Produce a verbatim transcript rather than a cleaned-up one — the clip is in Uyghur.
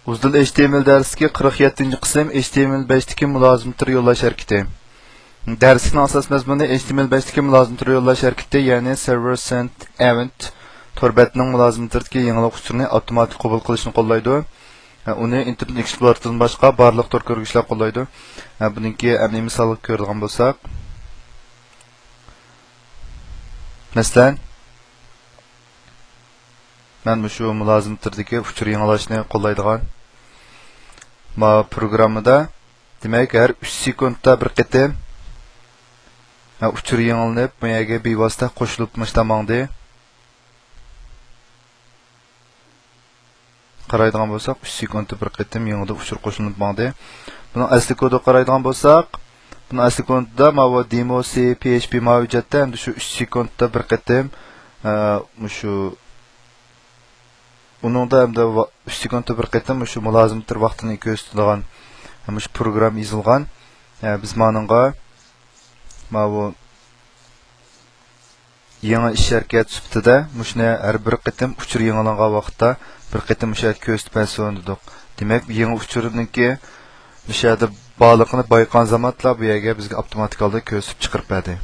ئۇزدىل H T M L دەرسلىكى قىرىق يەتتىنچى قىسىم، H T M L بەشتىكى مۇلازىمە تۈرى يوللاش ھەرىكىتى. دەرسلىكنىڭ ئاساس مەزمۇنى H T M L بەشتىكى مۇلازىمە تۈرى يوللاش ھەرىكىتى، يەنى server sent event تور بەتنىڭ مۇلازىمە تۈرىدىكى يېڭىلىق ئۇچۇرىنى ئاپتوماتىك قوبۇل قىلىشنى قوللايدۇ. ھە، ئۇنى Internet Explorer دىن باشقا بارلىق تور كۆرگۈچلەر قوللايدۇ. ھە، بۇنىڭكى ئەمەلىي مىسالىغا كۆرىدىغان بولساق، مەسىلەن، مەن مۇشۇ مۇلازىمە تۈرىدىكى ئۇچۇر يېڭىلاشنى قوللايدىغان ما پروگراممىدا، دېمەك، ھەر ئۈچ سېكۇنتتا بىر قېتىم، ھە، ئۇچۇر يېڭىلىنىپ، بۇ يەرگە بىۋاسىتە قوشۇلۇپ مۇشۇنداق ماڭدى. قارايدىغان بولساق، ئۈچ سېكۇنتتا بىر قېتىم يېڭىدىن ئۇچۇر قوشۇلۇپ ماڭدى. بۇنىڭ ئەسلى كودىغا قارايدىغان بولساق، بۇنىڭ ئەسلى كودىدا ماۋۇ دېمو سى پى ئېچ پى ماۋۇ ھۆججەتتە ئەمدى شۇ ئۈچ سېكۇنتتا بىر قېتىم، ئە، مۇشۇ، ئۇنىڭدا ئەمدى ۋا-، ئۈچ سېكۇنتتا بىر قېتىم مۇشۇ مۇلازىمە تۈر ۋاقتىنى كۆرسىتىدىغان مۇشۇ پروگرام يېزىلغان. ئە، بىز مانىڭغا ماۋۇ يېڭى ئىش ھەرىكەت سۈپىتىدە مۇشۇنى ھەر بىر قېتىم ئۇچۇر يېڭىلانغان ۋاقىتتا بىر قېتىم مۇشۇ يەردە كۆرسىتىپ بەرسۇن دېدۇق. دېمەك، يېڭى ئۇچۇرنىڭكى مۇشۇ يەردە بارلىقىنى بايقىغان زامانلا بۇ يەرگە بىزگە ئاپتوماتىك ھالدا كۆرسىتىپ چىقىرىپ بەردى.